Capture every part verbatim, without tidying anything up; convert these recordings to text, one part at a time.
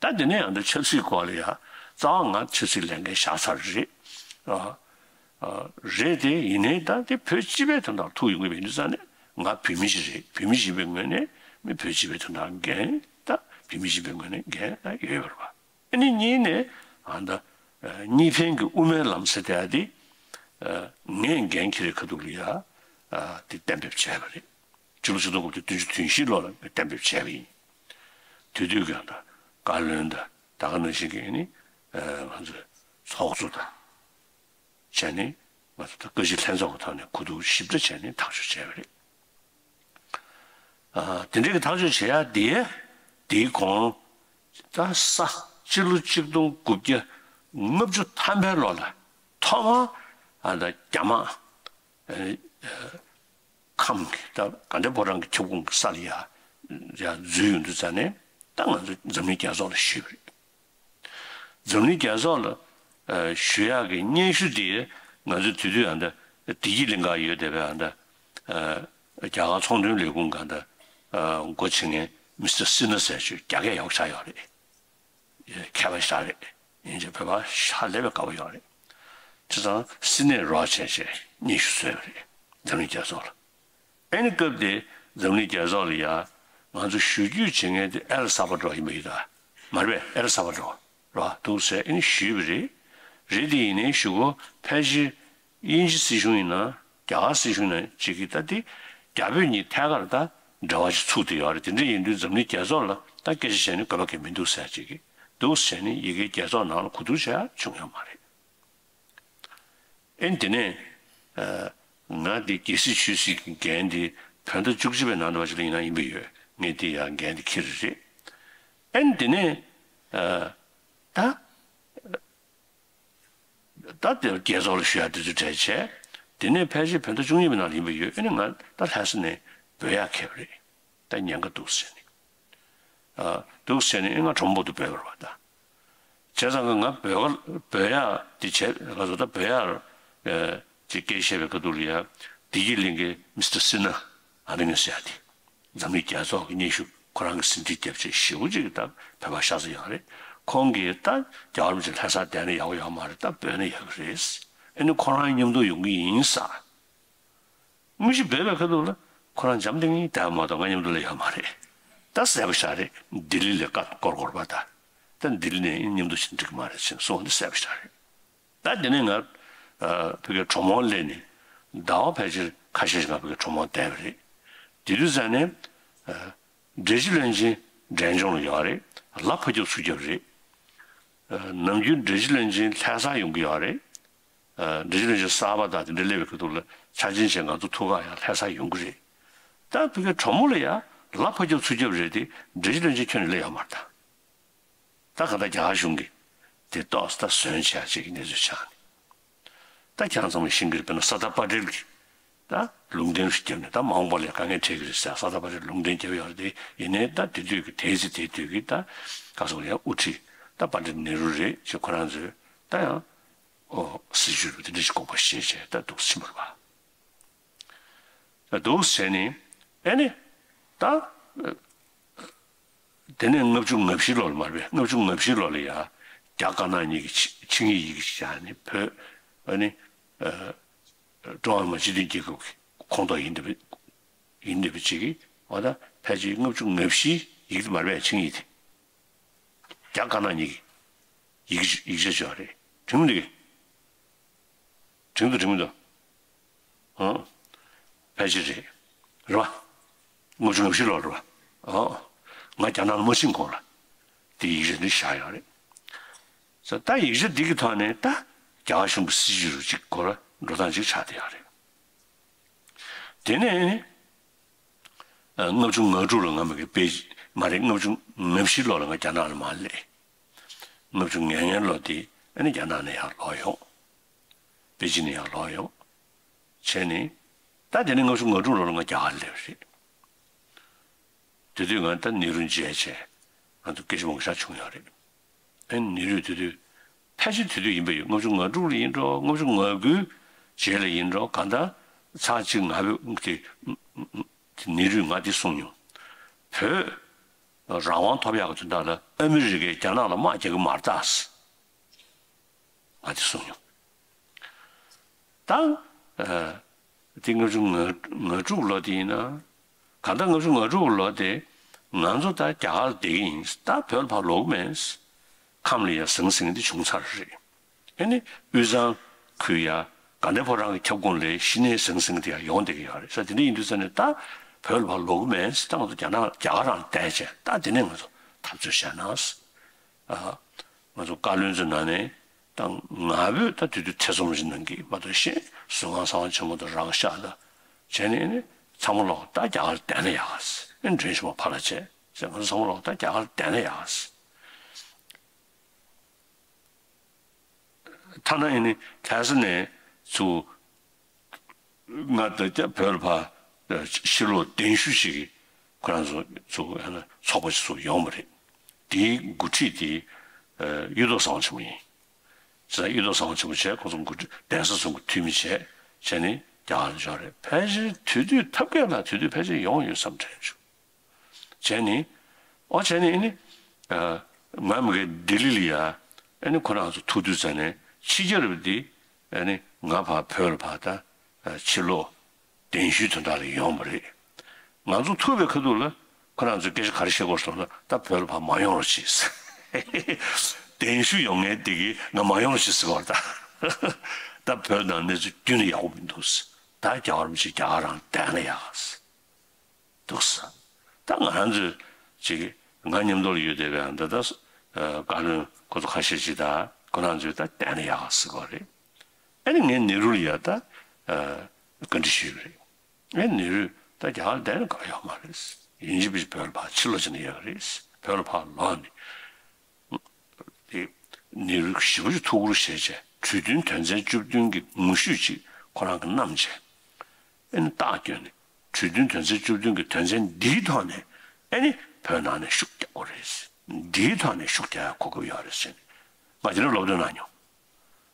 ད་དེ་ནས་ཡང་ད་ཆབ་སྲིད་སྐོར་ལ་ཡ་རྩ་བ་ང་ཆབ་སྲིད་ལས་འགན་བཞག་ཚར་རེད། ཨ། ཨ། རེད་དེ་ཡིན་ནའི་ད་དེ་བོད་སྤྱི་པའི་དོན་དག་ཐུག་ཡོང་གི་མེད་དུས་ཙང་ནས་ང་བོད་མི་ཞིག་རེད། བོད་མི་ཞིག་པའི་ངོས་ནས་མི་བོད་སྤྱི་པའི་དོན་དག་འགན་ད་བོད་མི་ཞིག་པའི་ངོས་ནས་འགན་ད་ཡོད་པ་རེད་པ། ཨ་ནི་གཉིས་ནས་ཨ་ད་གཉིས་ཕན་གྱི་དབུ་མའི་ལམ་ཟེར་དེ་ཡ་དེ་ངས་འགན་འཁྱེར་བའི་ཁ་ཐུག་ལ་ཡ་དེ་གཏན་འབེབས་བྱས་པ་རེད། ཕྱི་ལོ་ཆིག་སྟོང་དགུ་བརྒྱ་བདུན་ཅུ་དོན་བཞི་ལོ་ལ་གཏན་འབེབས་བྱས་པ་ཡིན། དེ་དུས་ཀྱང་ད་བཀའ་བློན་དང་ད་ག་ནང་བཞིན་གྱི་ནི་ང་ཚོའི་ཚོགས་གཙོ་དང་བྱས་ནས་ང་ཚོ་ད་བཀའ་སྤྱི་ལྷན་ཚོགས་ཀྱི་ཐོག་ནས་གོ་བསྡུར་ཞིབ་ཕྲ་བྱས་ནས་ཐག་གཅོད་བྱས་པ་རེད། ཨ། དེ་འདྲའི་གི་ཐག་གཅོད་བྱེད་ཡ་དེ་དེའི་གོང་ད་ས་སྤྱི་ལོ་ཆིག་སྟོང་དགུ་བརྒྱ་ལྔ་བཅུ་ཐམ་པའི་ལོ་ལ་ཐོག་མ་ཨ་ད་རྒྱ་དམག་ཨ། ཨ། ཁམས་ཀྱི་ད་དགའ་ལྡན་ཕོ་བྲང་གི་ཁྱབ་ཁོངས་ཀྱི་ས་ལ་ཡ་ཡ་འཛུལ་ཡོང་དུས་ཙ་ནས་ད་ང་ཚོ་འཛམ་གླིང་རྒྱལ་ཚོགས་ལ་ཞུས་པ་རེད། འཛམ་གླིང་རྒྱལ་ཚོགས་ལ་ཨ་ཞུ་ཡག་གི་སྙན་ཞུ་དེ་ང་ཚོ་དེ་དུས་ཨ་ད་བདེ་སྐྱིད་གླིང་ག་ཡོད་བསྡད་པའི་ཨ་ད་ཨ་རྒྱ་གར་ཚོང་དོན་ལས་ཁུངས་ག་ད་ཨ་འགོ་ཁྲིད་མཁན་མི་སི་ཊར་སི་ནྷ་ཟེར་ཅིག་རྒྱ་སྐད་ཡག་པོ་ཤར་ཡོད་རེད། མཁས་པ་ཞིག་རེད། ཡིན་ཅེ་བོད་པ་ཧ་ལས་པའི་དགའ་པོ་ཡོད་རེད། བྱས་ཙང་སི་ནེ་རོགས་བྱས་བྱས་སྙན་ཞུ་བཟོས་པ་རེད། འཛམ་གླིང་རྒྱལ་ཚོགས་ལ། ཨེ་ནི་སྐབས་དེ་འཛམ་གླིང་རྒྱལ་ཚོགས་ལ་ཡ་ང་ཚོ་ཞུ་རྒྱུ་བྱེད་མཁན་དེ་ཨེལ་སཱ་བ་ཌོར་ཡིན་པ་ཡིན་ད། མ་རེད་པས། ཨེལ་སཱ་བ་ཌོར་རོ་འདུག་ཟེར་ཨེ་ནི་ཞུས་པ་རེད། རེད་དེ་ཡིན་ནའི་གཞུག་གུ་ཕལ་ཆེར་དབྱིན་ཇི་སྲིད་གཞུང་ཡིན་ན་རྒྱ་གར་སྲིད་གཞུང་ཡིན་ན་ཅིག་གིས་ད་དེ་རྒྱ་བོད་གཉིས་ཐད་ཀར་ད་འབྲེལ་བ་ཞིག་ཚུགས་བསྡད་ཡོད་རེད། དེ་འདྲ་ཡིན་དུས་འཛམ་གླིང་རྒྱལ་ཚོགས་ལ་ད་སྐད་ཆ་བཤད་ནས་དགོས་པ་གང་ཡང་མི་འདུག་ཟེར་ཅིག་གིས་འདུག་ཟེར་ནས་ཡ་གིའི་རྒྱལ་ཚོགས་ནང་ལ་གོ་བསྡུར་བྱས་བྱུང་ཡོད་མ་རེད། ཨེ་ནི་དེ་ནས་ཨ་ང་དེ་རྒྱལ་སྲིད་ཆོས་སྲིད་ཀྱི་འགན་དེ་བོད་ཟླ་བཅུ་གཅིག་པའི་ནང་དུ་བ་ཞིག་ལ་ཡིན་ན་ཡིན་པ་ཡོད། ངས་དེ་ཡང་འགན་དེ་འཁྱེར་རེད། ཨེ་ནི་དེ་ནས་ཨ་ད། ད་དེ་རྒྱལ་ཚོགས་ལ་ཞུ་ཡ་དེ་ཚོ་གྲས་བྱས། དེ་ནས་ཕལ་ཆེར་བོད་ཟླ་བཅུ་གཉིས་པའི་ནང་ལ་ཡིན་པ་ཡོད། ཨེ་ནི་ང་ད་ལྷ་ས་ནས་བྲོས་ཡག་འཁེལ་བ་རེད། ད་ཉེན་ཁ་འདུག་ཟེར་ནས། ཨ་འདུག་ཟེར་ནས་ཨེ་ང་གྲོ་མོ་པོ་ཏི་བྲོས་པ་རེད་པ་ད། བྱས་ཙང་ང་བྲོས་ཀ་བྲོས་ཡག་དེ་བྱས་ང་ཚོ་ད་བྲོས་ཡག་ཨེ་ཅིག་སྐད་བཤད་པའི་ཁ་ཐུག་ལ་ཡ་བདེ་སྐྱིད་གླིང་གི་མི་སི་ཊར་སི་ནྷ་ཨ་ནི་ངས་ཟེར་ཡ་དེ། འཛམ་གླིང་རྒྱལ་ཚོགས་ཀྱི་སྙན་ཞུ་ཁོ་རང་གི་ཟིན་བྲིས་རྒྱབ་ཆེད་ཞེ་པོ་ཅིག་ད་བོད་པ་ཤ་ཚ་ཡོད་རེད། ཁོང་གིས་ད་རྒྱལ་བ་རིན་པོ་ཆེ་ལྷ་སར་བསྡད་ན་ཡག་པོ་ཡོད་མ་རེད། ད་བྲོས་ན་ཡག་གི་རེད། ཨེ་ནི་ཁོ་རང་མཉམ་དུ་ཡོང་གི་ཡིན་ས། དངོས་གཞི་བྲོས་པའི་ཁ་ཐུག་ལ་ཁོ་རང་འཇམ་ཐིང་ཐིང་བསྡད་མ་གཏོགས་ང་མཉམ་དུ་སླེབས་ཡོད་མ་རེད། ད་གསལ་པོ་ཞིག་རེད། ལྡི་ལི་ལ་བཀའ་བསྐོར་བསྐོར་བ་ད། ད་ལྡི་ལི་ནས་ཨེ་མཉམ་དུ་ཕྱིན་འགྲིག་གི་མ་རེད་ཟེར་གསུངས་པ་འདི་གསལ་པོ་ཞིག་རེད། ད་དེ་ནས་ང་ཨ་ཕ་གིར་གྲོ་མོར་སླེབས་ནས་ཟླ་བ་ཕལ་ཆེར་ཁ་ཤས་ཤིག་ང་ཕ་གིར་གྲོ་མོར་བསྡད་པ་རེད། དེ་དུས་ཙང་ནས་ཨ་འབྲས་སྤྱི་བློན་ཆེན་འབྲས་ལྗོངས་ལ་ཡོད་རེད། ལ་ཕ་ཁྱབ་ཚུར་ཁྱབ་རེད། ཨ་ནམ་རྒྱུན་འབྲས་སྤྱི་བློན་ཆེན་ལྷ་སར་ཡོང་གི་ཡོད་རེད། ཨ་འབྲས་སྤྱི་བློན་ཆེན་གསར་པ་དང་དེ་འདྲ་སླེབས་པའི་ཁ་ཐུག་ལ་ཆ་འཇོག་བྱས་ང་ཚོ་ཐུག་ག་ཡང་ལྷ་སར་ཡོང་གི་རེད། ད་ཕ་གིར་གྲོ་མོ་ལ་ཡ་ལ་ཕ་ཁྱབ་ཚུར་ཁྱབ་རེད་དེ་འབྲས་སྤྱི་བློན་ཆེན་ཁྱོན་ནས་སླེབས་ཡོད་མ་རེད་ད། ད་ག་ད་རྒྱ་གར་གཞུང་གིས་དེ་ཏོག་ཙམ་ད་ཟོན་བྱས་ཅིག་གི་གནས་ཚུལ་ཆགས་ནས། ད་ཁྱེད་རང་ཚང་མས་ཤེས་ཀྱི་རེད། དཔེར་ན་ས་ཏཱ་པ་ཏེལ་གྱིས་ད་ལུང་བསྟན་ཞིག་བརྒྱབ་ནས་ད་མ་འོངས་པ་ལ་དཀའ་ངལ་འཕྲད་ཀྱི་རེད་ཟེར་ས་ཏཱ་པ་ཏེལ་ལུང་བསྟན་བརྒྱབ་ཡོད་རེད་དེ། ཡིན་ནའི་ད་དེ་དུས་ཀྱི་དེའི་ཚེ་དེ་དུས་ཀྱི་ད་ག་སོང་ཡང་དབུ་ཁྲིད་ད་པ་ཏེལ་ནེ་རུ་རེད་ཅེས་ཁོ་རང་ཚོས་ད་ཡང་ཨོ་སྲིད་བྱུས་རུ་དེ་འདྲ་ཞིག་དགོངས་པ་བཞེས་བྱས་ད་འདུག་ཕྱིན་པ་རེད་པ། འདུག་ཟེར་ནས་ཨེ་ནི་ད། དེ་ནས་ལྔ་བཅུ་ང་བཞི་ལོ་ལ་མ་རེད་པས། ལྔ་བཅུ་ང་བཞི་ལོ་ལ་ཡ་རྒྱ་དཀར་ནག་གཉིས་ཀྱི་ཆིངས་ཡིག་ཡི་གེ་ཞིག་བཞག་ནས་བོད་ཨ་ནི་ཀྲུང་ཧྭ་མི་དམངས་སྤྱི་མཐུན་རྒྱལ་ཁབ་ཀྱི་ཁོངས་གཏོགས་ཡིན་འདོད་པ་ཡིན་འདོད་པ་ཅིག་གིས་འོ་ད་ཕལ་ཆེར་ལྔ་བཅུ་ང་བཞི་ཡི་གེ་དེ་མ་རེད་པས། ཆིངས་ཡིག་དེ་རྒྱ་དཀར་ནག་གཉིས་ཀྱི་ཡིག་ཡིག་ཆ་ཅིག་ཡོད་རེད། དྲན་མི་འདུག་གས། དྲན་འདུག་དྲན་མི་འདུག་ཨང་། ཕལ་ཆེར་རེད། རེད་པ། ལྔ་བཅུ་ང་བཞི་ལོ་རེད་པ། ཨང་། ང་རྒྱ་ནག་ལ་མ་ཕྱིན་གོང་ལ་དེ་ཡིག་ཆ་འདི་བཞག་ཡོད་རེད། ས་ད་ཡིག་ཆ་འདི་གི་ཐོག་ནས་ད་རྒྱ་གར་གཞུང་གི་སྲིད་བྱུས་རུ་གཅིག་སྐོར་འགྲོ་སྟངས་གཅིག་ཆགས་བསྡད་ཡོད་རེད། དེ་ནས་ཨ་ལྔ་བཅུ་ང་དྲུག་ལ་ང་མ་གི་པེ་མ་རེད། ལྔ་བཅུ་ང་བཞི་ལོ་ལ་ང་རྒྱ་ནག་ལ་མར་སླེབས། ལྔ་བཅུ་ང་ལྔ་ལོ་དེ་ཨ་ནི་རྒྱ་ནག་ནས་ཡར་ལོག་ཡོང་། པེ་ཅིན་ནས་ཡར་ལོག་ཡོང་། བྱས་ནས་ད་དེ་ནས་ལྔ་བཅུ་ང་དྲུག་ལོ་ལ་ང་རྒྱ་གར་སླེབས་རེད། དེ་དུས་ང་ད་ནེ་རུ་མཇལ་བྱས་ང་ཚོ་སྐད་ཆ་མང་པོ་ཞིག་བྱུང་ཡོད་རེད། ཨ་ནི་ནེ་རུས་དེ་དུས་ཕལ་ཆེར་དེ་དུས་ཡིན་པ་ཡོད། ལྔ་བཅུ་ང་དྲུག་ལ་ཡིན་འགྲོ། ལྔ་བཅུ་ང་དགུའི་རྗེས་ལ་ཡིན་འགྲོ། གང་ལྟར་ཚར་གཅིག་ང་བོད་དེ་ནེ་རུས་ང་དེ་གསུངས་མྱོང་། བོད་ རང་དབང་ཐོབ་ཡག་གི་དོན་དག་ལ་ཨ་མི་རི་ཀས་རྒྱ་ནག་ལ་དམག་རྒྱག་གི་མ་རེད་ད། ང་དེ་གསུངས་མྱོང་། ད། ཨ། དེ་ལྔ་བཅུ་ང་དྲུག་ལོ་དེ་ཡིན་ན། གང་ལྟར་ལྔ་བཅུ་ང་དྲུག་ལོ་དེ་ང་ཚོ་ད་རྒྱ་གར་ལ་བསྡད་ཀྱི་ཡིན། ད་བོད་ལ་ཕར་ལོག་གི་མེད། ཁམས་ལ་ཡ་ཟང་ཟིང་དེ་བྱུང་ཚར་རེད། ཨེ་ནི་དབུས་གཙང་ཁུལ་ཡ་དགའ་ལྡན་ཕོ་བྲང་གི་ཁྱབ་ཁོངས་ལ་གཞི་ནས་ཟང་ཟིང་དེ་ཡ་ཡོང་བསྡད་ཀྱི་ཡོད་རེད་ས། དེ་འདྲ་ཡིན་དུས་ས་ནས་ད་བོད་ལ་ཕར་ལོག་གི་མེད། ད་ང་ཚོ་རྒྱ་ནག་རྒྱ་གར་རང་བསྡད་བྱས་ད་དེ་ནས་ང་ཚོ་འཐབ་རྩོད་བྱས་ན། ཨ། ང་ཚོ་བཀའ་བློན་ཚོའི་ནང་ནས་ད་ང་ཕོད་ད་དུས་དུས་ཐེ་ཚོམ་ཞིག་གནང་གི་མ་གཏོགས་གཞན་ཟུར་ཁང་གསང་བ་ཆེན་མོ་དང་རང་ཤག་ད་བྱས་ནས་ནི་ཚང་མ་ལོག་ད་རྒྱ་གར་བསྡད་ན་ཡག་ཟེར། ཨེ་མགྲོན་ཆེན་མོ་ཕར་ལ་བྱས་ཟེར། ང་ཚོ་ཚང་མ་ལོག་ད་རྒྱ་གར་བསྡད་ན་ཡག་ཟེར། ཐ་ན་ཨེ་ནི་ལྷ་ས་ནས་ཚུར། ང་ད་ལྟ་བོད་ལ་ཕར་ཕྱིར་ལོག་གདན་ཞུ་ཞིག་གིས་ཁོ་རང་ཚོ་ཚོ་ཚོགས་པ་ཞིག་ཚུར་ཡོང་བ་རེད། དེའི་འགོ་ཁྲིད་དེ་གཡུ་ཐོག་གསང་བ་ཆེན་མོ་ཡིན། ས་གཡུ་ཐོག་གསང་བ་ཆེན་མོ་བྱས། ཁོ་ཚོ་འགོ་ཁྲིད་གདན་ས་ཚོ་གི་འཐུས་མི་བྱས་བྱས་ནས་རྒྱ་གར་ལ་འབྱོར་རེད། ཕལ་ཆེར་དུས་དུས་ཐབས་མཁས་ལ་དུས་དུས་ཕལ་ཆེར་ཡོང་ཡོད་བསམ་དྲན་བྱུང་། བྱས་ནས། ཨོ་བྱས་ནས་ཨེ་ནི། ང་མི་གའི་ལྡི་ལི་ལ་ཡ་ཨེ་ནི་ཁོ་རང་ཚོ་ཐུག་དུས་ཙ་ནས་ཕྱི་རྒྱལ་རབས་འདི་ཨེ་ནི་ང་ཕར་བོད་ལ་ཕར་ད་ཕྱིར་ལོག་གདན་ཞུའི་དོན་དག་ལ་ཡོང་བ་རེད། ང་ཚོ་ཐུག་པའི་ཁ་ཐུག་ལ་ཁོ་རང་ཚོས་སྐད་ཆ་ག་རེ་བཤད་དགོས་སོང་ན། ད་བོད་ལ་ཕར་མ་ཡོང་རོགས་བྱེད་ཟེར། གདན་ཞུ་ཡོང་མཁན་དེ་གིས་ང་མ་ཡོང་རོགས་བྱེད་ཟེར་བ་རེད་ད། ད་བོད་ནང་གནས་ཚུལ་རྒྱུན་ནས་ཡག་པོ་མི་འདུག་ཟེར། ད་རྒྱལ་བ་རིན་པོ་ཆེ་རྒྱ་གར་རང་བསྡད་ན་ཡག་ཟེར། འདུག་ས། ད་ང་རང་ཚོས་ཅིག་ང་མཉམ་དུ་ལ་ཡོད་བསྡད་པའི་ད་ལྟ་བཀའ་བློན་ཁོ་ཚོ་ཁ་ཤས་ཅིག་ད་ཁོ་རང་ཚོས་ད་བསྡད་ན་ཡག་ཟེར་གོ་རེད། ཨ་ནི་ངས་ནེ་རུ་ལ་ཡ་ད་བཀའ་འདྲི་ཞུས་པ་རེད། ངས་ནེ་རུས་ད་རྒྱ་གར་བསྡད་ན་དགའ་ཡོད་མ་རེད། ཡིན་གཅིག་མིན་གཅིག་བོད་ལ་ཕར་ཕྱིར་ལོག་བྱས་ན་ཡག་རེད། བོད་ལ་ཕར་ལོག་ནས། དེ་ནེ་རུ་ཞེ་པོ་ཅིག་ཐུགས་ཁུར་བཞེས་བྱས། གྲོས་མཐུན་དོན་ཚན་བཅུ་བདུན་གྱི་ངོ་བཤུས་ཅིག་ཁོ་རང་གིས་བསྣམས་བྱས། ཨེ་ནི་རྟགས་བསྐྱོན་ནས་གྲོས་མཐུན་དོན་ཚན་བཅུ་བདུན་གྱི་དོན་ཚན་འདིའི་ཐོག་ནས་ཨེ་ནི་བོད་ནང་ནས་ཤུགས་རྒྱག་དགོས་རེད། འདིའི་ཐོག་ནས་ཤུགས་རྒྱག་ཡ་གོ་སྐབས་ཡོད་རེད་ཟེར་ནས་ང་དེ་འདྲ་སློབ་སྟོན་གནང་མྱོང་།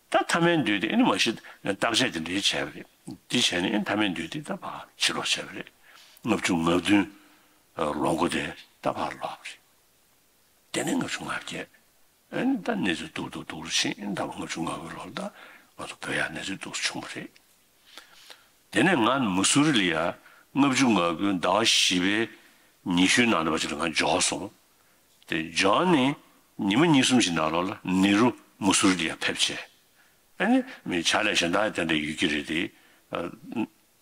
ད་མཐའ་མའི་དུས་དེ་ཨེ་ནི་མ་གཞི་བརྟག་དཔྱད་དེ་འདྲའི་བྱས་པ་རེད། འདི་བྱས་ནས་ཨེ་ནི་མཐའ་མའི་དུས་དེ་ད་ཕར་ཕྱིར་ལོག་བྱས་པ་རེད། ལྔ་བཅུ་ང་བདུན་ལོ་འགོ་དེ་ད་ཕར་ལོག་པ་རེད། དེ་ནས་ལྔ་བཅུ་ང་བརྒྱད། ཨེ་ནི་ད་གནས་ཚུལ་སྡུག་སྡུག་སྡུག་རུ་ཕྱིན། ད་ལྔ་བཅུ་ང་དགུའི་ལོར་ད་ང་ཚོ་བོད་ཡར་གནས་ཚུལ་སྡུག་སུ་བྱུང་བ་རེད། དེ་ནས་ང་མུ་སུ་རི་ལ་ཡ་ལྔ་བཅུ་ང་དགུའི་ཟླ་བ་བཞི་པའི་ཉི་ཤུའི་ནང་དུ་བ་ཅིག་ལ་ང་འབྱོར་སོང་། དེ་འབྱོར་ནས་ཉི་མ་གཉིས་གསུམ་ཞིག་ནང་ལོགས་ལ་ནེ་རུ་མུ་སུ་རི་ལ་ཡ་ཕེབས་བྱས། ཨ་ནི་མི་ཕྱག་ལས་གཞན་དག་དེ་འདྲ་ཡོད་ཀྱི་རེད་དེ།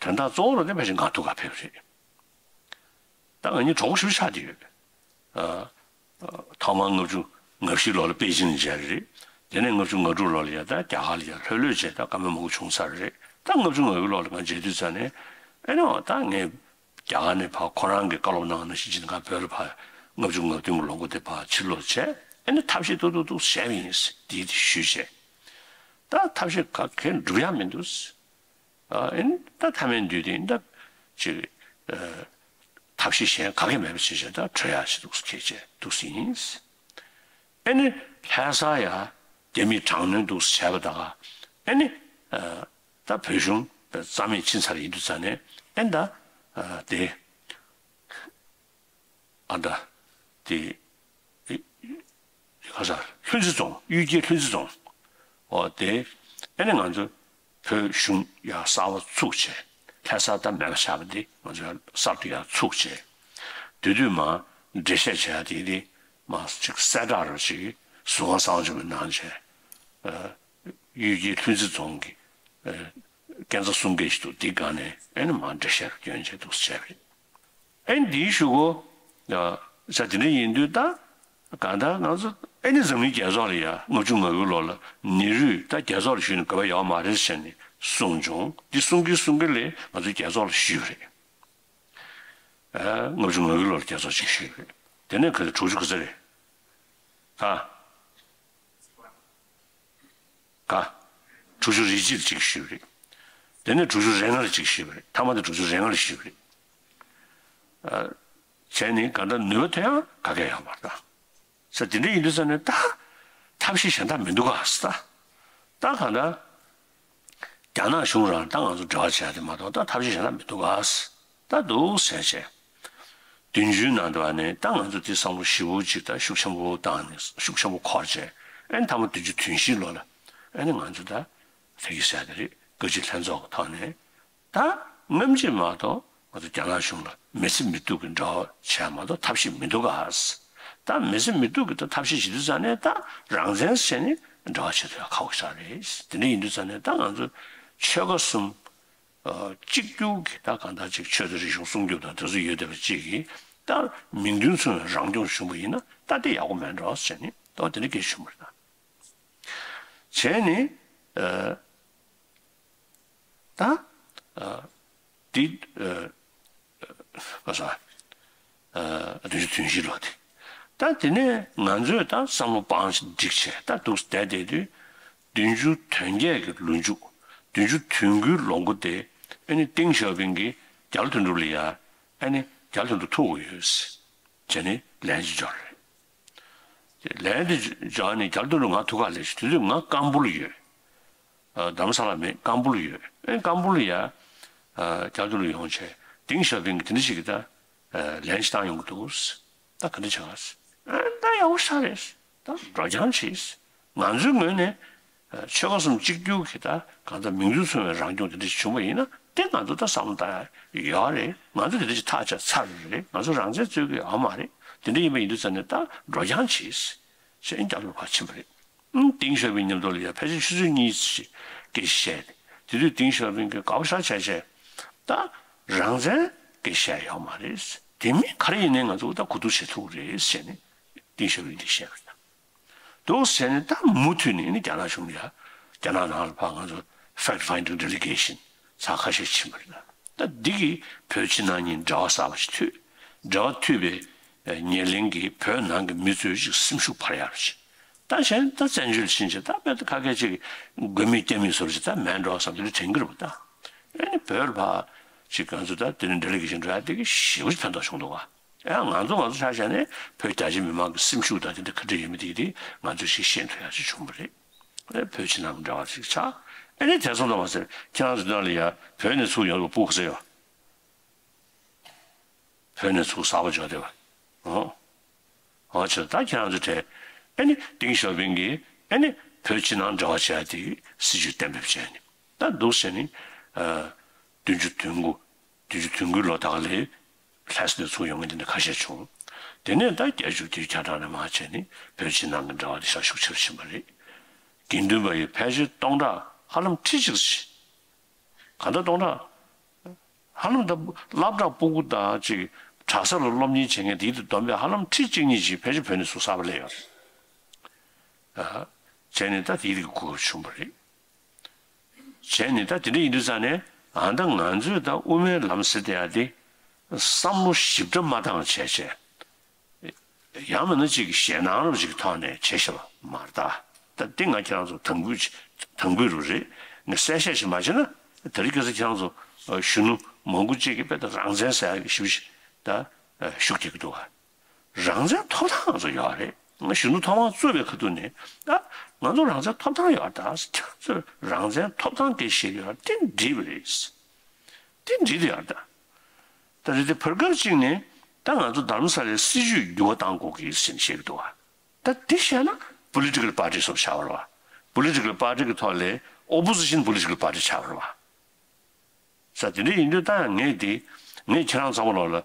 དོན་དག་གཙོ་བོ་རུ་དེ་ཕལ་ཆེར་ང་ཐུག་ག་ཕེབས་རེད། ད་ང་གཉིས་གྲོགས་པོ་ཞེ་པོ་ཆགས་བསྡད་ཡོད། ཨ། ཨ། ཐོག་མར་ལྔ་བཅུ་ང་བཞི་ལོ་ལ་པེ་ཅིན་མཇལ་རེད། དེ་ནས་ལྔ་བཅུ་ང་དྲུག་ལོ་ལ་ཡ་ད་རྒྱ་གར་ལ་ཡ་ལྷོད་ལྷོད་བྱས། ད་བཀའ་མོལ་མང་པོ་བྱུང་ཚར་རེད། ད་ལྔ་བཅུ་ང་དགུ་ལོ་ལ་ང་མཇལ་དུས་ཙ་ནས་ཨེ་ནོ་ད་ངས་རྒྱ་གར་ནས་ཕར་ཁོ་རང་གིས་བཀའ་སློབ་གནང་ནང་བཞིན་བྱས་ནས་ང་བོད་ལ་ཕར་ལྔ་བཅུ་ང་བདུན་གྱི་ལོ་འགོ་དེ་ཕར་ཕྱིར་ལོག་བྱས། ཨེ་ནི་ཐབས་ཤེས་ཏོག་ཏོག་ཏོག་བྱས་པ་ཡིན། དེ་དེ་ཞུས་བྱས། ད་ཐབས་ཤེས་ག་གེ་འགྲུབ་ཡ་མི་འདུག། ཨ། ཨེ་ནི་ད་མཐའ་མའི་དུས་དེ་ད་ཅིག་ཨ། ཐབས་ཤེས་གཞན་ག་གེ་མེད་པ་བྱས་བྱས་ད་བྲོས་ཡག་ཅིག་འདུག་སེ་ཁྱེད་ཅག་འདུག་སེ་ཡིན། ཨེ་ནི་ལྷ་ས་ཡ་རྒྱ་མིས་དྲག་གནོན་འདུག་སེ་བྱས་པ་ད་ག་ཨེ་ནི་ཨ། ད་བོད་གཞུང་རྩ་མེད་ཕྱིན་ཚར་ཡིན་དུས་ཙ་ནས་ཨེ་ད་ཨ། དེ། ཨ་ད། དེ། ཨེ། ག་ས། ལྷུན་རྩེ་རྫོང་། གཡུལ་རྒྱལ་ལྷུན་རྩེ་རྫོང་། འོ་དེ། ཨེ་ནི་ང་ཚོ་བོད་གཞུང་ཡར་གསར་པ་ཚུགས་བྱས། ལྷ་ས་ད་མེད་པ་ཆགས་པ་འདི་ང་ཚོ་ཡར་གསར་དུ་ཡར་ཚུགས་བྱས། དེ་དུས་མར་འགྲེལ་བཤད་བྱས་ཡ་དེ་དེ་མར་ཅིག་གསལ་བསྒྲགས་རོ་ཅིག་ཟུར་ཁང་གསང་བ་ཆེན་མོའི་ནང་བྱས། ཨ། གཡུལ་རྒྱལ་ལྷུན་རྩེ་རྫོང་གི་ཨ། སྐས་འཛེག་གསུམ་ཀའི་ཞིག་འདུག། འདི་སྒང་ནས་ཨེ་ནི་མར་འགྲེལ་བཤད་རུ་བསྐྱོན་བྱས་འདུག་སེ་བྱས་པ་རེད། ཨེ་ནི་འདིའི་གཞུག་གུ། ཨ། ས་དེ་འདྲ་ཡིན་དུས་ད་གང་ལྟར་ང་ཚོ་ཨེ་ནི་འཛམ་གླིང་རྒྱལ་ཚོགས་ལ་ཡ་ལྔ་བཅུ་ང་དགུའི་ལོ་ལ་ནེ་རུས་ད་རྒྱལ་ཚོགས་ལ་ཞུས་ནས་དགོས་པ་ཡོད་མ་རེད་ཟེར་ནས་གསུངས་བྱུང་། འདི་གསུང་གིན་གསུང་གིན་ལས་ང་ཚོ་རྒྱལ་ཚོགས་ལ་ཞུས་པ་རེད། ཨ། ལྔ་བཅུ་ང་དགུའི་ལོ་ལ་རྒྱལ་ཚོགས་ཅིག་ཞུས་པ་རེད། དེ་ནས་ག་ཚོད། དྲུག་ཅུ་ག་ཚོད་རེད། ཨ། ག། དྲུག་ཅུ་རེ་གཅིག་ལ་གཅིག་ཞུས་པ་རེད། དེ་ནས་དྲུག་ཅུ་རེ་ལྔ་ལ་གཅིག་ཞུས་པ་རེད། ཐ་མ་དེ་དྲུག་ཅུ་རེ་ལྔ་ལ་ཞུས་པ་རེད། ཨ། བྱས་ནས་གང་ལྟར་ནུས་པ་ཐོན་ཡག་ག་གེ་ཡོད་མ་རེད་ད། ས་དེ་འདྲ་ཡིན་དུས་ས་ནས་ད་ཐབས་ཤེས་གཞན་དག་མི་འདུག་ག་ས། ད་གང་ལྟར་རྒྱ་ནག་གཞུང་རང་ད་ང་ཚོ་འབྲེལ་བ་བྱས་ཏེ་མ་གཏོགས་ད་ཐབས་ཤེས་གཞན་དག་མི་འདུག་ག་ས། ད་འདུག་ཟེར་བྱས། བདུན་ཅུའི་ནང་དུ་ཨ་ནི་ད་ང་ཚོ་དེ་བསམ་བློ་ཞིབ་པོ་ཅིག་ད་ཤུགས་ཆེན་པོ་བཏང་ནས་ཤུགས་ཆེན་པོ་འཁོར་བྱས། ཨ་ནི་མཐའ་མ་བདུན་ཅུ་དོན་བཞིའི་ལོ་ལ་ཨ་ནི་ང་ཚོ་ད་ད་གི་ཟེར་དེ་རེད། བཀའ་སྤྱི་ལྷན་ཚོགས་ཀྱི་ཐོག་ནས་ད་སྔ་ཕྱི་མ་གཏོགས་ང་ཚོ་རྒྱ་ནག་གཞུང་ལ་མི་སེར་མི་གཏུག་གི་འབྲེལ་བ་བྱས་མ་གཏོགས་ཐབས་ཤེས་མི་འདུག་ག། ད་མི་སེར་མི་གཏུག་གི་ད་ཐབས་ཤེས་བྱེད་དུས་ཙང་ནས་ད་རང་བཙན་བྱས་ནས་འབྲེལ་བ་བྱེད་ཐུབ་ཡ་ཁག་པོ་ཞིག་རེད། དེ་འདྲ་ཡིན་དུས་ཙང་ནས་ད་ང་ཚོ་ཆོལ་ཁ་གསུམ་གཅིག་གྱུར་གྱི་ད་གང་ལྟར་ཅིག་ཆོས་དང་རིག་གཞུང་སྲུང་སྐྱོབ་དང་དེ་ཚོ་ཡོད་བསྡད་པ་ཅིག་གིས་ད་མིང་དོན་མཚུངས་པའི་རང་སྐྱོང་བྱུང་བ་ཡིན་ན་ད་དེ་ཡག་པོ་མེད་འགྲོ་ཟེར་ནས་ད་དེ་འདྲ་སྐད་ཆ་བྱུང་བ་རེད། ད་བྱས་ནས་ཨ། ད་ཨ། འདི་ཨ། ཨ། བདུན་ཅུ་དོན་བཞི་ལོ་དེ། ད་དེ་ནས་ང་ཚོས་ད་བསམ་བློ་སྤང་ཞིག་བསྒྲིགས་བྱས་ད་འདུག་བསྡད་བསྡད་དུས། བདུན་ཅུ་དོན་བརྒྱད་ཀྱི་ལོ་མཇུག་བདུན་ཅུ་དོན་དགུའི་ལོ་མགོ་དེ་ཨ་ནི་ཏེང་ཞའོ་ཕིང་གིས་རྒྱ་ལོ་དོན་གྲུབ་ལ་ཡ་ཨ་ནི་རྒྱ་ལོ་དོན་གྲུབ་ཐུག་དགོས་ཡོད་ཟེར་བྱས་ནས་ལན་ཅིག་འབྱོར་རེད། ལན་དེ་འབྱོར་ནས་རྒྱ་ལོ་དོན་གྲུབ་ང་ཐུག་ག་སླེབས་ཤིག་དུས་ཚོད་ང་ཀམ་པུ་ལ་ཡོད། ཨ། རྡ་རམ་ས་ལ་མེད། ཀམ་པུ་ལ་ཡོད། ཨེ། ཀམ་པུ་ལ་ཡ། ཨ། རྒྱ་ལོ་དོན་གྲུབ་ཡོང་བྱས་ཏེང་ཞའོ་ཕིང་གིས་དེ་འདྲ་ཞིག་གི་ད་ཨ་ལན་ཞིག་བཏང་ཡོང་གི་འདུག་ད་ག་འདྲ་བྱ་ག་ཟེར། ཨ། ད་ཡག་པོ་ཞེ་དྲག་རེད། ད་འགྲོ་རྐྱང་བྱེད། ང་ཚོའི་ངོས་ནས་ཨ་ཆོལ་ཁ་གསུམ་གཅིག་གྱུར་གྱི་ད་གང་ལྟར་མིང་དོན་མཚུངས་པའི་རང་སྐྱོང་དེ་འདྲ་ཞིག་བྱུང་བ་ཡིན་ན་དེ་ང་ཚོ་ད་བསམ་བློ་བཏང་ཡ་ཡོད་རེད། ང་ཚོ་དེ་འདྲ་ཞིག་ཐག་བཅད་ཚར་རེད། ང་ཚོ་རང་བཙན་རྩོད་ཀྱི་ཡོད་མ་རེད། དེ་འདྲ་ཡིན་པ་ཡིན་དུས་ཙང་ནས་ད་འགྲོ་རྐྱང་བྱེད་ཟེར་ནས་རྒྱ་ལོ་ཕར་ཕྱིན་པ་རེད། ཨང་། ཏེང་ཞའོ་ཕིང་མཉམ་དུ་ལ་ཡ་ཕལ་ཆེར་ཆུ་ཚོད་གཉིས་ཙམ་ཞིག་སྐད་ཆ་བཤད་དེ། དེ་དུས་ཏེང་ཞའོ་ཕིང་གིས་དགའ་པོ་ཞེ་དྲག་བྱས་བྱས། ད་རང་བཙན་སྐད་ཆ་བཤད་ཡོད་མ་རེད། དེ་མིན་ག་རེ་ཡིན་ནའི་ང་ཚོ་ད་གོ་བསྡུར་བྱེད་ཐུབ་རེད་ཟེར་ནས་ཏེང་ཞའོ་ཕིང་གིས་བཤད་པ་རེད། འདུག་ཟེར་ནས་ད་མུ་མཐུད་ནས་ནི་རྒྱ་ནག་གཞུང་ལ་ཡ་རྒྱ་ནག་ནང་ལ་ཕར་ང་ཚོ་fact finding delegation ཚར་ཁ་ཤས་ཕྱིན་པ་རེད། ད་འདི་གིས་བོད་ཕྱི་ནང་གཉིས་འབྲེལ་བ་གསར་པ་ཞིག་མཐུད། འབྲེལ་བ་མཐུད་པའི་ཉེར་ལེན་གྱིས་བོད་ནང་གི་མི་ཚོའི་ཅིག་སེམས་ཤུགས་འཕར་ཡག་ཅིག་ད་གཞན་ད་བཙན་བྱོལ་ཕྱིན་བྱས་ད་དཔེ་ད་ཁ་སྐད་ཅིག་དགོས་མེད་སྐྱ་མིག་བཟོ་ར་ཅིག་ད་མེད་འགྲོ་བསམ་དེ་འདྲ་དྲན་གྱི་རེད་པ། ད་ཨེ་ནི་བོད་ལ་ཕར་ཅིག་ང་ཚོ་ད་དེ་རིང་འབྲེལ་ལས་ཀྱི་ཅིག་འགྲོ་ཡ་དེ་གི་ཞེ་པོ་ཅིག་ཕན་ཐོགས་བྱུང་འདུག་ག་ཨེ། ང་ཚོ་ང་ཚོ་ཆ་བཞག་ནས་བོད་རྒྱ་ཆེ་མི་མང་གི་སེམས་ཤུགས་དང་དེ་འདྲ་ག་འདྲ་ཡོད་མེད་དེ་དེ་ང་ཚོས་ཞིག་ཤེས་ཐུབ་ཡ་ཞིག་བྱུང་བ་རེད། ཨེ། བོད་ཕྱི་ནང་གི་འབྲེལ་བ་ཞིག་ཆགས། ཨེ་ནི་དེ་ཚོ་ལ་མ་ཟད་ཁྱེད་རང་ཚོ་ནང་ལ་ཡ་བོད་ནས་ཚུར་ཡོང་བ་སྤུ་གུ་ཟེར་ཡོད། བོད་ནས་ཚུར་གསར་པ་འབྱོར་བསྡད་པ། ཨོ། ཨོ་ཆེ། ད་ཁྱེད་རང་ཚོ་གྲས་ཨེ་ནི་ཏེང་ཞའོ་ཕིང་གིས་ཨེ་ནི་བོད་ཕྱི་ནང་འབྲེལ་བ་བྱས་ཏེ་སྲིད་ཇུས་གཏན་འབེབས་བྱས་ནས་ད་འདུག་ཟེར་ནས། ཨ། བདུན་ཅུ་དོན་དགུ། བདུན་ཅུ་དོན་དགུའི་ལོ་དག་ལ་ལྷ་ས་ནས་ཚུར་ཡོང་མཁན་དེ་འདྲ་ཁ་ཤས་བྱུང་། དེ་ནས་ད་བརྒྱད་ཅུ་དེའི་ཆ་གྲངས་ནས་མར་བྱས་ནས་བོད་ཕྱི་ནང་གི་འབྲེལ་བ་དེ་ཤུགས་ཆེ་རུ་ཕྱིན་པ་རེད། དགེ་འདུན་པ་ཡི་ཕལ་ཆེར་སྟོང་ཕྲག་ཧ་ལམ་ཁྲི་གཅིག་ཙམ་ཞིག་གང་ལྟར་སྟོང་ཕྲག་ཧ་ལམ་ད་སློབ་གྲྭ་སྤུ་གུ་དང་ཅིག་གྲྭ་ས་ལ་སློབ་གཉེར་བྱེད་མཁན་དེའི་དུ་བསྡོམས་པས་ཧ་ལམ་ཁྲི་གཅིག་གཉིས་ཅིག་ཕལ་ཆེར་བོད་ནས་ཚུར་གསར་པ་སླེབས་ཡོད་རེད། ཨ། བྱས་ནས་ད་དེའི་རིགས་གོ་སྐབས་བྱུང་བ་རེད། བྱས་ནས་ད་དེ་འདྲ་ཡིན་དུས་ཙང་ནས་ཨ་ད་ང་ཚོས་ད་དབུ་མའི་ལམ་ཟེར་དེ་ཡ་དེ་བསམ་བློ་ཞིབ་ཕྲ་མ་བཏང་བྱས་བྱས། ཡང་མིན་ན་ཅིག་ཞེད་སྣང་རབ་ཅིག་གི་ཐོག་ནས་བྱས་བཞག་པ་མ་རེད་ད། ད་འདི་ང་ཁྱེད་རང་ཚོ་དང་པོ་ཅིག་དང་པོ་རུ་རེད། ངས་གསལ་བཤད་ཞིག་མ་བྱས་ན་དེ་རིང་ཁ་སང་ཁྱེད་རང་ཚོ་གཞོན་ནུ་མང་པོ་ཅིག་གིས་དཔེ་ད་རང་བཙན་ཟེར་ཡ་གི་ཞིབ་ཞིབ་ད་ཤུགས་རྒྱག་གི་འདུག་ག་རང་བཙན་ཐོབ་ཐང་ང་ཚོ་ཡོད་རེད། ང་གཞོན་ནུ་ཐོབ་དབང་རྩོད་པའི་ཁ་ཐུག་ནས་ད་ང་ཚོ་རང་བཙན་ཐོབ་ཐང་ཡོད་རེད། ད་ཁྱེད་ཚོས་རང་བཙན་ཐོབ་ཐང་སྐད་བཤད་ཡོད་རེད། དེ་འགྲིག་པ་རེད། དེ་འགྲིག་དེ་ཡོད་རེད། ད་རེད་དེ་བར་སྐབས་གཅིག་ནས་ད་ང་ཚོ་རྡ་རམ་ས་ལའི་སྲིད་ཇུས་འགྱུར་བ་གཏང་དགོས་ཀྱི་ཟེར་ནས་བཤད་ཀྱི་འདུག་ག་ད་དེ་བཤད་ན་པོ་ལི་ཊི་ཀལ་པར་ཊི་སོགས་ཆགས་པ་རེད་བ། པོ་ལི་ཊི་ཀལ་པར་ཊི་གི་ཐོག་ལས་ཨོ་པོ་ཟི་ཤན་པོ་ལི་ཊི་ཀལ་པར་ཊི་ཆགས་པ་རེད་བ། ས་དེ་འདྲ་ཡིན་དུས་ད་ཡང་ངས་དེ་ངས་ཁྱེད་རང་ཚང་མ་ལོག་ལ་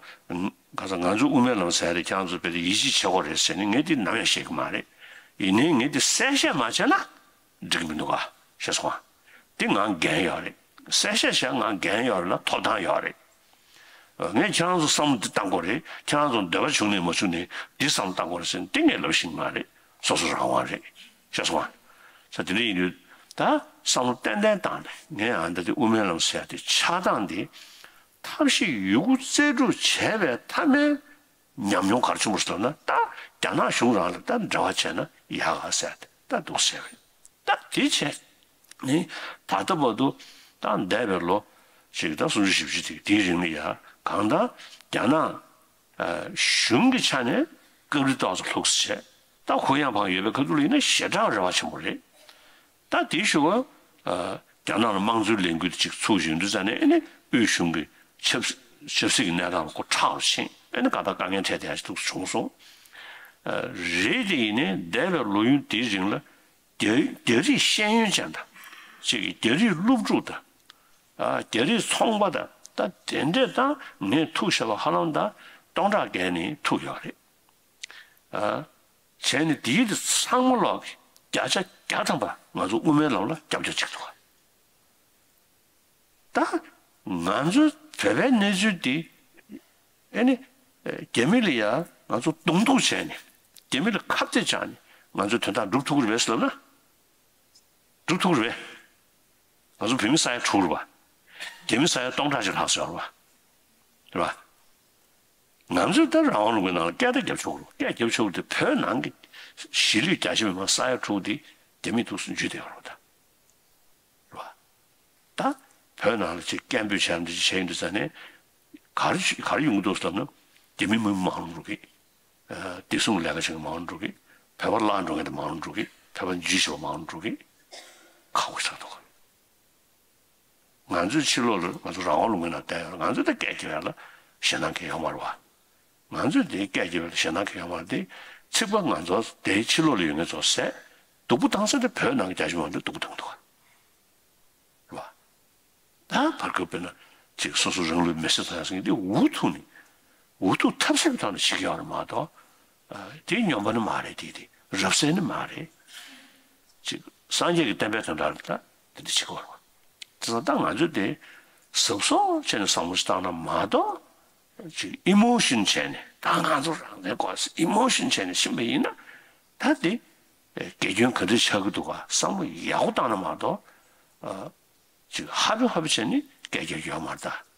ག་ས་ང་ཚོ་དབུ་མའི་ལམ་ཟེར་རེད། ཁྱེད་རང་ཚོ་དཔེ་དེ་ཡིད་ཆེས་བྱེད་དགོས་རེད་ཟེར་ནས་ངས་དེ་ནམ་ཡང་བཤད་ཀྱི་མ་རེད། ཡིན་ནའི་ངས་དེ་གསལ་བཤད་མ་བྱས་ན་འགྲིག་གི་མི་འདུག་ག་ཤེས་སོང་ང་། དེ་ང་འགན་ཡོད་རེད། གསལ་བཤད་བྱས་ང་འགན་ཡོད་རེད་ལ་ཐོབ་ཐང་ཡོད་རེད། ངས་ཁྱེད་རང་ཚོ་བསམ་བློ་འདི་བཏང་དགོས་རེད། ཁྱེད་རང་ཚོ་འདོད་པ་བྱུང་ནས་མ་བྱུང་ནས་འདི་བསམ་བློ་བཏང་དགོས་རེད་ཟེར་ནས་འདི་ངས་ལབ་ཤེས་ཀྱི་མ་རེད། སོ་སོ་རང་དབང་རེད། ཤེས་སོང་ང་། ས་དེ་འདྲ་ཡིན་དུས་ད་བསམ་བློ་ཏན་ཏན་བཏང་ནས་ངས་ཨ་ད་དེ་དབུ་མའི་ལམ་ཟེར་ཡ་དེ་ཆགས་སྟངས་དེ་ཐབས་ཤེས་ཡོད་རྒུ་རྩལ་སྤྲུགས་བྱས་པའི་མཐའ་མའི་ཉམས་མྱོང་ག་རེ་བྱུང་བ་ཟེར་ན། ད་རྒྱ་ནག་གཞུང་རང་ལ་ད་འབྲེལ་བ་བྱས་ན་ཡག་ག་ཟེར་ཏེ་ད་འདུག་ཟེར་བས། ད་དེ་བྱས་ནས་ད་ལྟ་བར་དུ་ད་འདས་པའི་ལོ་ཞིག་ད་སུམ་ཅུ་བཞི་བཅུ་དེ་དེའི་རིང་ལ་ཡ་གང་ལྟར་རྒྱ་ནག་གཞུང་གི་ཆ་ནས་སྐབས་རེ་ཏོག་ཙམ་ལྷུག་ཙམ་བྱས། ད་ཧུ་ཡང་ཕང་ཡོད་པའི་ཁ་ཐུག་ལ་ཡིན་ན་ཞེ་དྲག་རེ་བ་ཆེན་པོ་རེད། ད་དེའི་ཞོར་རྒྱ་ནག་ལ་དམངས་གཙོའི་ལས་འགུལ་དེ་ཅིག་ཚུགས་བཞིན་དུས་ཙང་ནས་ཨེ་ནི་དབུས་གཞུང་གི་ཆབ་ཆབ་སྲིད་ཀྱི་གནས་སྟངས་ལ་ཁོ་ཁྲག་རུ་ཕྱིན། ཨ་ནི་དགའ་ཐག་དཀའ་ངལ་འཕྲད་བསྡད་ཡ་ཞིག་ཐུགས་སུ་བྱུང་སོང་། ཨ། རེད་དེ་ཡིན་ནའི་འདས་པའི་ལོ་ཡུན་དེའི་རིང་ལ་རྒྱ་རྒྱ་རིགས་ཤེས་ཡོན་ཅན་དང་། ཅིག་གིས་རྒྱ་རིགས་སློབ་ཕྲུག་དང་། ཨ། རྒྱ་རིགས་ཚོང་པ་དང་། ད་དེ་འདྲས་དང་ངས་ཐུག་བཞག་པ་ཧ་ལམ་ད་སྟོང་ཕྲག་བརྒལ་ནས་ཐུག་ཡོད་རེད། ཨ། བྱས་ནས་དེའི་དེ་ཚང་མ་ལོག་གི་བརྒྱ་ཆ་བརྒྱ་ཐམ་པ་ང་ཚོ་དབུ་མའི་ལམ་ལ་སྐྱབས་བཅོལ་བྱེད་ཀྱི་འདུག་ག། ད་ང་ཚོའི་བོད་པའི་གནས་ཚུལ་འདི། ཨེ་ནི། རྒྱ་མི་ལ་ཡ་ང་ཚོ་གདོང་གཏུག་བྱས་ནས། རྒྱ་མི་ལ་ཁ་གཏད་བཅག་ནས་ང་ཚོའི་དོན་དག་སྒྲུབ་ཐུབ་ཀྱི་རེད་པས་ཟེར་ལབ་ན། སྒྲུབ་ཐུབ་ཀྱི་རེད་པས། ང་ཚོ་བོད་མི་ས་ཡ་དྲུག་རེད་པ། རྒྱ་མི་ས་ཡ་སྟོང་ཕྲག་ཅིག་ལྷག་ཙམ་ཡོད་རེད་པ། རེད་པ། ང་ཚོས་ད་རང་དབང་ལུང་པའི་ནང་ལ་སྐད་ཆ་བརྒྱབ་ཆོག་གི་རེད། སྐད་བརྒྱབ་ཆོག་གི་རེད་དེ། བོད་ནང་གི་གཞིས་ལུས་རྒྱ་ཆེ་མི་མང་ས་ཡ་དྲུག་དེ་རྒྱ་མིའི་ཐུགས་སུ་འཇུས་བསྡད་ཡོད་རེད་པ། ད། རེད་པ། ད་བོད་ནང་ལ་ཅིག་སྐད་འབོད་བྱས་འདི་བྱས་ཡོང་དུས་ཙ་ནས། ག་རེ་ག་རེ་ཡོང་གི་འདུག་ཟེར་ན། རྒྱ་མི་མི་མང་རུ་འགྲོ་གི། ཨ། བདེ་སྲུང་ལས་ཀ་བྱེད་མཁན་མང་རུ་འགྲོ་གི། བོད་པ་བརླག་འགྲོ་མཁན་དེ་མང་རུ་འགྲོ་གི། བོད་པ་འཇུས་བྱེད་པ་མང་རུ་འགྲོ་གི། ཁག་པོ་ཆགས་འདུག། ང་ཚོའི་ཕྱི་ལོགས་ལ་ང་ཚོ་རང་དབང་ལུང་པའི་ནང་བསྡད་ཡོད་རེད། ང་ཚོས་ད་སྐད་རྒྱབ་ཡ་ལ་ཞེད་སྣང་གང་ཡང་ཡོད་མ་རེད་པ། ང་ཚོས་དེ་སྐད་རྒྱབ་ཡ་ལ་ཞེད་སྣང་གང་ཡང་ཡོད་མ་རེད་དེ། ཚིག་པ་ང་ཚོ་དེའི་ཕྱི་ལོགས་ལ་ཡོད་མཁན་ཚོ་ཟས་སྡུག་པོ་བཏང་ས་དེ་བོད་ནང་གི་རྒྱ་ཆེ་མང་ཚོས་སྡུག་པོ་བཏང་འདུག་ག། རེད་པ། ད་བར་སྐབས་དཔེར་ན་ཅིག་སོ་སོ་རང་ལུས་མེར་སྲེག་བཏང་ཡ་ཟེར་མཁན་དེ་འུ་ཐུག་ནས། འུ་ཐུག་ཐབས་ཟད་ཀྱི་ཐོག་ནས་བྱེད་ཀྱི་ཡོད་རེད་མ་གཏོགས། ཨ། དེ་སྨྱོན་པ་ནི་མ་རེད། དེ་དེ་རབ་གསལ་ནི་མ་རེད། ཅིག་སངས་རྒྱས་ཀྱི་བསྟན་པའི་དོན་དག་ལ་ད་དེ་འདྲ་བྱེད་ཀྱི་ཡོད་རེད་པ། དེ་ཙང་ད་ང་ཚོས་དེ་གཟབ་གཟབ་བྱས་ནས་བསམ་བློ་ཞིག་བཏང་ན་མ་གཏོགས། ཅིག་ཨི་མོ་ཤོན་བྱས་ནས། ད་ང་ཚོ་རང་བཙན་དགོས་ཟེར་ཨི་མོ་ཤོན་བྱས་ནས་ཕྱིན་པ་ཡིན་ན། ད་དེ་དགེ་སྐྱོན་ག་འདྲ་ཆགས་ཀྱི་འདུག་ག་བསམ་བློ་ཡག་པོ་བཏང་ན་མ་གཏོགས། ཨ། ཅིག་ཧ་པེ་ཧ་པེ་བྱས་ནས་སྐད་རྒྱག་རྒྱུ་ཡོད་མ་རེད་ད།